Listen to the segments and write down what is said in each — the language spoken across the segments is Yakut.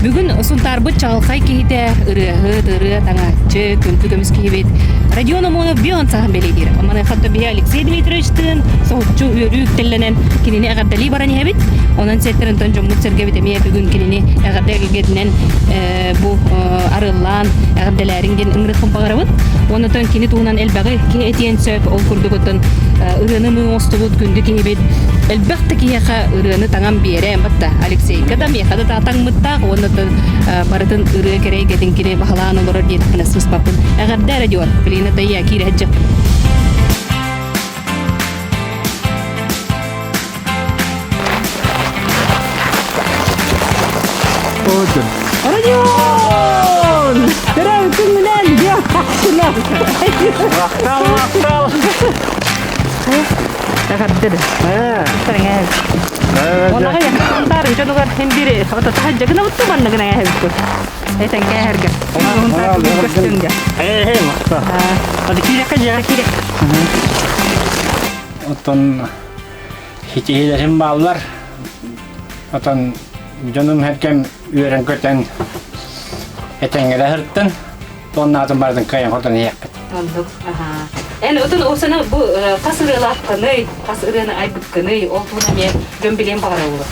Бүгүн Сунтаарбыт чаҕылхай киһитэ, ырыаһыт, ырыа таҥааччы, күндү көмүс киһибит Родион Омонов бион саһан бэлиэтиир. Маныаха биһи Алексей Дмитриевичтыын соһуччу үөрүү үктэллэнэн кинини эҕэрдэлии баран иһэбит. Онон сиэттэринтэн дьоммут-сэргэбит эмиэ бүгүн кинини эҕэрдэ эгэлгэтинэн бу арыллаан эҕэрдэлээриҥ диэн ыҥырыахпын баҕарабын. Оннотон кини туһунан элбэҕи киһи этиэн сөп. Ол курдук оттон ырыаны ымыы оҥостубут күндү киһибит элбэх да киһиэхэ ырыаны таҥан биэрэн батта Алексейга да миэхэ да таҥмыттаах уонна барытын ырыа кэрэ эйгэтин кини баһылаан олорор диэтэхпинэ сыыспаппын. Эҕэрдэ Родион, билигин тайя киирэ сылдьыахпын. Родион! Төрөөбүт күҥҥүнэн Махтал, махтал! Эҕэрдэ Онаҕа яхтар дьонугар хин бири отатаха дьагына бутtu манныгына эһэбиккут. Этен кээһэргэ. Көстүҥгэ. Ээ, махтал. Hadi киирэккэ дьэ. Киирек. Оттон Ситиһиилэрим бааллар. Отон дьонум эркэм үөрэн-көтөн этэҥҥэ сырыттын. Уоннаатын барытын кыайан хотон иһиэхпит. Оннук. Аха. Эн отун осана бу хас ырыалааххыный, хас ырыаны айбыккыный, ол туһунан эмиэ дьон билиэн баҕараллар.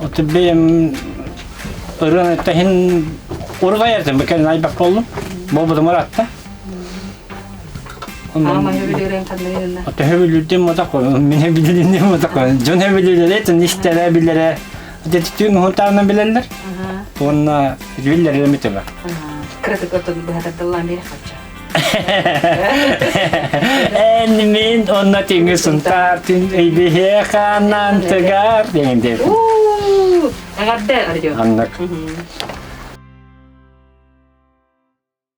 Оту бэйэм ырыаны тэһин урҕайартым, бу кэлин айбак боллум. Буолбутум ыраатта. Төһө бүлүүрдүм мотох, мин билинним мотох. Дьон билилэрэ, истэрэ билэрэ. Дэтитүүн уһунтаанан билэллэр. Уонна биллэрэ эмитэ бар. Кыратык отон быһататталлаан биэрэ хачча. Эн мин онно тиҥи сунтаар түн өйбүһэ хаанан тыгар деген деп. Эҕэрдэ Родион. Аннык.